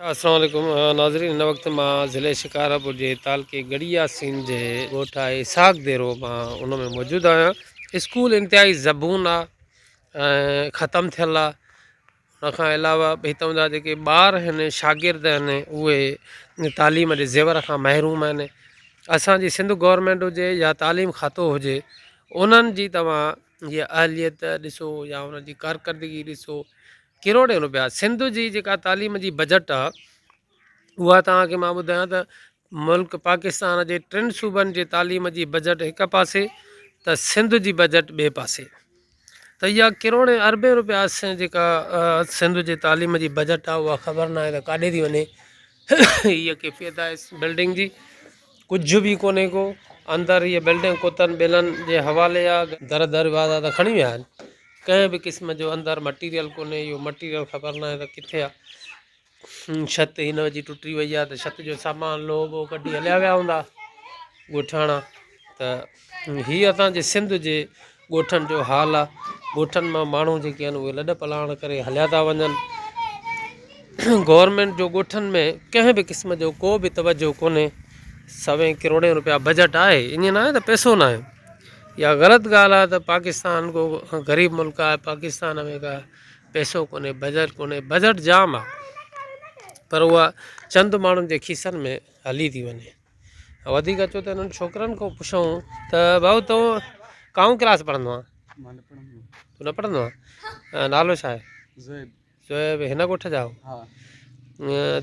السلام عليڪم ناظرين هن وقت مان ضلعي شڪارپور جي تعلقي ڳڙهي ياسين جي ڳوٺ آهي اسحاق ديرو مان ان ۾ موجود آهيان اسڪول انتهائي زبون آ ۽ ختم ٿيل آ ان کان علاوه هتان جا جيڪي ٻار آهن شاگرد آهن اهي تعليم جي زيور کان محروم آهن اسانجي سنڌ گورنمينٽ هجي يا تعليم کاتو هجي انهن جي توهان جي اهليت ڏسو يا انهن جي ڪارڪردگي ڏسو ڪروڙين روپيا سنڌ جي جيڪا تعليم جي بجيٽ آ اها توهان کي مان ٻڌايان ته ملڪ پاڪستان جي ٽن صوبن جي تعليم جي بجيٽ هڪ پاسي ته سنڌ جي بجيٽ ٻئي پاسي ته اها ڪروڙين اربين روپيا اسين جيڪا سنڌ جي تعليم جي بجيٽ آ اها خبر ناهي ته ڪاڏي ٿي وڃي هيء ڪيفيت آهي بلڊنگ جي ڪجهه به ڪونهي ڪو اندر هيء بلڊنگ ڪتن ٻلن جي حوالي آ در دروازا ته کڻي ويا آهن ڪنهن به قسم جو اندر مٽيريل ڪونهي اهو مٽيريل خبر ناهي ته ڪٿي آ ڇت هن جي ٽٽي وئي آ ته ڇت جو سامان لوهه بوهه ڪڍي هليا ويا هوندا ڳوٺاڻا ته هي اسان جي سنڌ جي ڳوٺن جو حال آ ڳوٺن مان ماڻهو جيڪي آهن اهي لڏ پلاڻ ڪري هليا ٿا وڃن گورنمينٽ جو ڳوٺن ۾ ڪنهن به قسم جو ڪو به توجه ڪونهي سوين ڪروڙين روپيا بجيٽ آهي ائين ناهي ته پئسو ناهي اها غلط ڳالهه آهي ته پاڪستان ڪو غريب ملڪ آهي پاڪستان ۾ ڪا پئسو ڪونهي بجيٽ ڪونهي بجيٽ جام آهي پر اها چند ماڻهن جي کيسن ۾ هلي ٿي وڃي وڌيڪ اچو ته انهن ڇوڪرن کان پڇون ته ڀائو تون ڪائون ڪلاس پڙهندو آهين تون نه پڙهندو آهين نالو ڇا آهي زويب هن ڳوٺ جا آهيو؟ ها.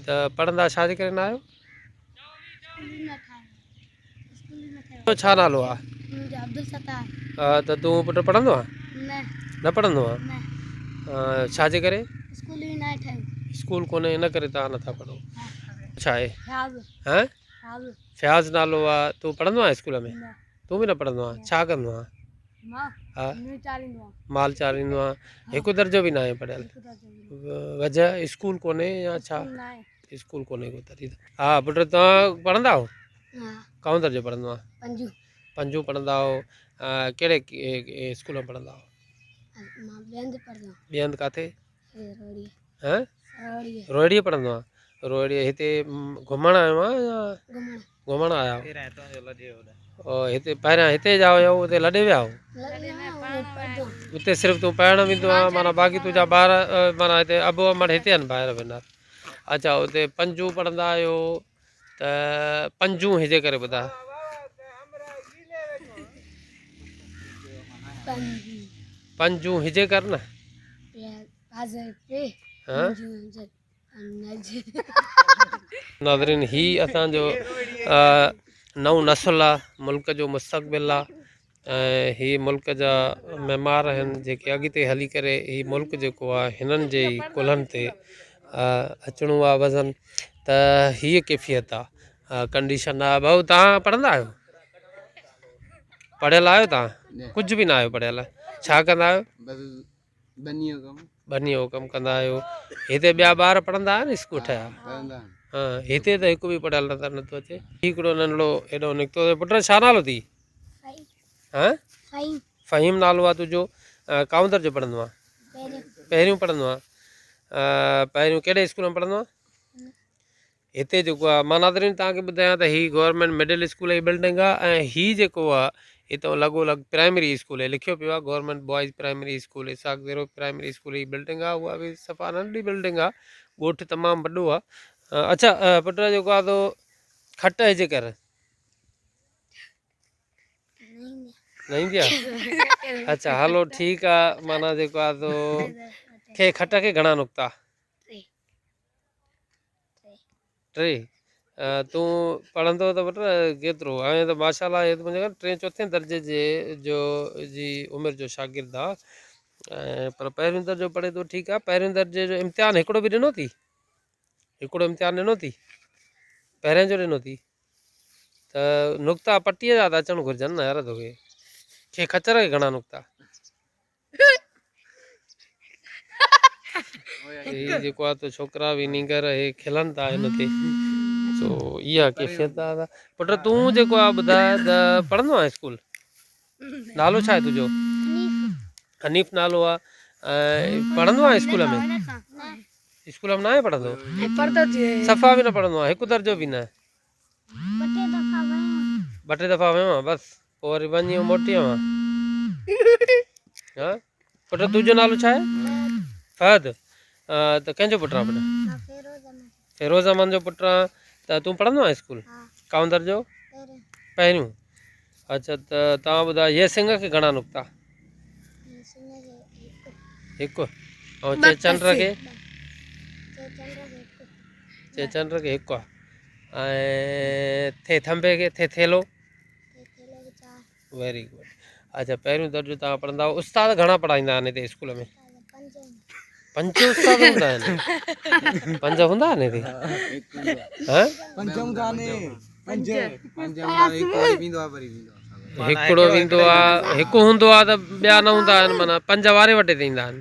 ته پڙهندا ڇا جي ڪري نه آهيو؟ ڇا نالو آ؟ منهنجو عبدالستار. ته تون پٽ پڙهندو آ؟ نه. نه پڙهندو آ؟ نه. ڇا جي ڪري؟ اسڪول ئي ناهي ٺهيو. اسڪول ڪونهي ان ڪري توهان نٿا پڙهو. ڇا آهي؟ فياض. ها؟ فياض. فياض نالو آ تون پڙهندو آهين اسڪول ۾؟ نه. تون به نه پڙهندو آهين ڇا ڪندو آهين؟ مال چاريندو آهيان هڪ درجو به ناهي پڙهيل وجه اسڪول ڪونهي يا ڇا اسڪول ڪونهي ڪو تڏهن ها پٽ توهان پڙهندا آهيو ڪائون درجو پڙهندو آهين پنجون پڙهندا آهيو ڪهڙي اسڪول ۾ پڙهندا آهيو ٻئي هنڌ ڪاٿي روهڙي پڙهندو آهيان روهڙي هتي گهمڻ آيو آهيان يا گهمڻ آيا هو هتي پهريان هتي جا هيا اتي لڏي ويا هو اتي صرف تون پڙهڻ ويندو آهين معنيٰ باقي تنهنجا ٻار معنيٰ هتي ابو امڙ هتي آهن ڀائر ڀينر اچھا اتي پنجون پڙهندا آهيو ته پنجون هجي ڪري ٻڌاء پنجون هجي ڪر نه ناظرين هي اسان جو نئون نسل آ ملڪ جو مستقبل آ ۽ هي ملڪ جا معمار آهن جيڪي اڳتي هلي ڪري هي ملڪ جيڪو آ هنن جي ئي ڪلهن تي اچڻو آ وزن ته هيء ڪيفيت آ ڪنڊيشن آ ڀائو توهان پڙهندا آهيو پڙهيل آهيو توهان ڪجهه به نه آهيو پڙهيل ڇا ڪندا آهيو ٻنيء جو ڪم. ٻنيء جو ڪم ڪندا آهيو. هتي ٻيا ٻار پڙهندا آهن ڳوٺ جا؟ پڙهندا آهن. ها هتي ته هڪ به پڙهيل نظر نٿو اچي. هي هڪڙو ننڍڙو هيڏو نڪتو اٿئي پٽ ڇا نالو اٿئي؟ فهيم. ها؟ فهيم. فهيم نالو آهي تنهنجو. ڪائون درجو پڙهندو آهين؟ پهريون. پهريون پڙهندو آهين. پهريون ڪهڙي اسڪول ۾ پڙهندو آهين؟ هتي جيڪو آ مان ناظرين توهان کي ٻڌايان ته هي گورنمينٽ مڊل اسڪول جي بلڊنگ آ ۽ هي جيڪو آ هتان لڳو لڳ پرائمري اسڪول لکيو پيو آ government boys primary school Ishaq Dero primary school جي بلڊنگ آ اها به صفا ننڍي بلڊنگ آ ڳوٺ تمام وڏو آ اڇا پٽ جيڪو آ تو کٽ هجي ڪر نه ايندي آ اڇا هلو ٺيڪ آ معنيٰ جيڪو آ تو کي کٽ کي گهڻا نقطا ٽي تون پڙهندو ته پٽ ڪيترو آهين ته ماشاء الله هي ته منهنجي خيال ٽئين چوٿين درجي جي جو جي عمر جو شاگرد آ ۽ پر پهريون درجو پڙهي ٿو ٺيڪ آ پهريون درجي جو امتحان هڪڙو به ڏنو ٿي هڪڙو امتحان ڏنو ٿي پهرين جو ڏنو ٿي ته نقطا پٽيء جا ته اچڻ گهرجن نه يار توکي کي خچر کي گهڻا نقطا هي جيڪو آ تو ڇوڪرا به نينگر هي کلن ٿا هن تي سو اها ڪيفيت آ پٽ تون جيڪو آ ٻڌاء ته پڙهندو آهين اسڪول نالو ڇا آهي تنهنجو حنيف نالو آ ۽ پڙهندو آهين اسڪول ۾ اسڪول ۾ ناهي پڙهندو؟ صفا به نه پڙهندو آهي، هڪ درجو به نه؟ ٻه ٽي دفعا ويو آهيان. ٻه ٽي دفعا ويو آهين بس پوء وري وڃي موٽي آيو آهين. ها پٽ تنهنجو نالو ڇا آهي؟ فهد. ته ڪنهن جو پٽ آهين پٽ؟ مان فيروز احمد. فيروز احمد جو پٽ آهين ته تون پڙهندو آهين اسڪول؟ ها. ڪائون درجو؟ پهريون. پهريون. اڇا ته توهان ٻڌايو هيء سنگهه کي گهڻا نقطا؟ هيء سنگهه کي هڪ. هڪ. ۽ چي چنڊ کي؟ چي چنڊ کي هڪ. چي چنڊ کي هڪ آ. ۽ ٿي ٿنڀي کي ٿي ٿيلو؟ ٿي ٿيلو کي چار. Very good. اڇا پهريون درجو توهان پڙهندا آهيو. استاد گهڻا پڙهائيندا آهن هتي اسڪول ۾؟ پنج. پنج استاد هوندا آهن؟ پنج هوندا آهن هتي؟ ها پنج هوندا آهن. پنج پنج هوندا آهن. هڪ وري ويندو آهي وري ويندو آهي. هڪڙو ويندو آهي هڪ هوندو آهي ته ٻيا نه هوندا آهن معنيٰ پنج واري وٽي تي ايندا آهن.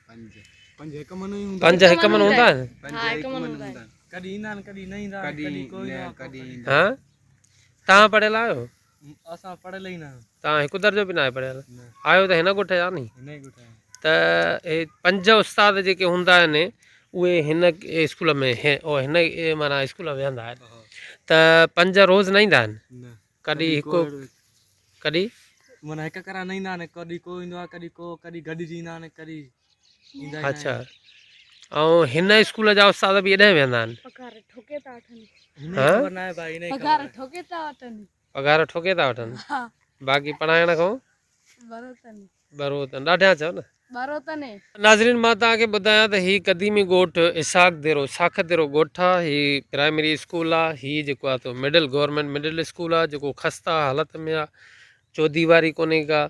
پنج پنج هڪ من ئي هوندا پنج هڪ من هوندا آهن. پنج هڪ من هوندا آهن. ڪڏهن ايندا آهن ڪڏهن نه ايندا آهن ڪڏهن ڪوئي نه ڪڏهن ايندا. ها توهان پڙهيل آهيو؟ اسان پڙهيل ئي نه آهيون. توهان هڪ درجو به ناهي پڙهيل؟ آهيو ته هن ڳوٺ جا ني؟ هن ئي ڳوٺ جا. ته هي پنج استاد جيڪي هوندا آهن اهي هن اسڪول ۾ هن معنيٰ اسڪول ۾ ويهندا آهن ته پنج روز نه ايندا آهن؟ نه. ڪڏهن هڪ ڪڏهن معنيٰ هڪ ڪرا نه ايندا آهن ڪڏهن ڪو ايندو آهي ڪڏهن ڪو ڪڏهن گڏجي ايندا آهن ڪڏهن ايندا ئي نه اڇا ۽ هن اسڪول جا استاد به ايڏانهن ويهندا آهن؟ پگهار ٺوڪي ٿا وٺن. هن کي خبر ناهي ڀائي هن کي پگهار ٺوڪي ٿا وٺن. پگهار ٺوڪي ٿا وٺن. ها. باقي پڙهائڻ کان ٻرو تن. ٻرو تن. ڏاڍيان چئو نه. ٻرو تن. ناظرين مان توهان کي ٻڌايان ته هي قديمي ڳوٺ اسحاق ديرو ساک ديرو ڳوٺ آ هي پرائمري اسڪول آ هي جيڪو آ تو مڊل گورنمينٽ مڊل اسڪول آ جيڪو خسته حالت ۾ آ چوديواري ڪونهي ڪا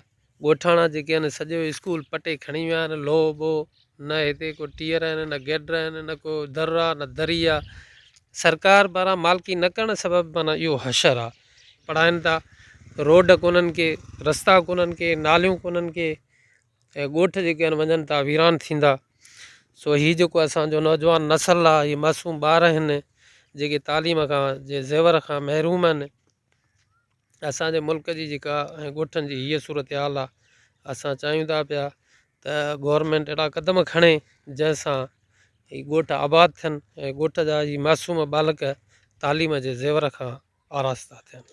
ڳوٺاڻا جيڪي آهن سڄو اسڪول پٽي کڻي ويا آهن لوهه ٻوهه نه هتي ڪو ٽيئر آهن نه گيڊر آهن نه ڪو در آ نه دري آ سرڪار پاران مالڪي نه ڪرڻ سبب معنيٰ اهو حشر آ پڙهائن ٿا روڊ ڪونهن ڪي رستا ڪونهن ڪي ناليون ڪونهن ڪي ۽ ڳوٺ جيڪي آهن وڃن ٿا ويران ٿيندا سو هي جيڪو اسانجو نوجوان نسل آ هي معصوم ٻار آهن جيڪي تعليم کان جي زيور کان محروم آهن اسان جي ملڪ جي جيڪا ۽ ڳوٺن جي هيء صورتحال آ اسان چاهيون ٿا پيا ته گورنمينٽ اهڙا قدم کڻي جنهن سان هي ڳوٺ آباد ٿين ۽ ڳوٺ جا هي معصوم ٻالڪ تعليم جي زيور کان آراسته ٿين.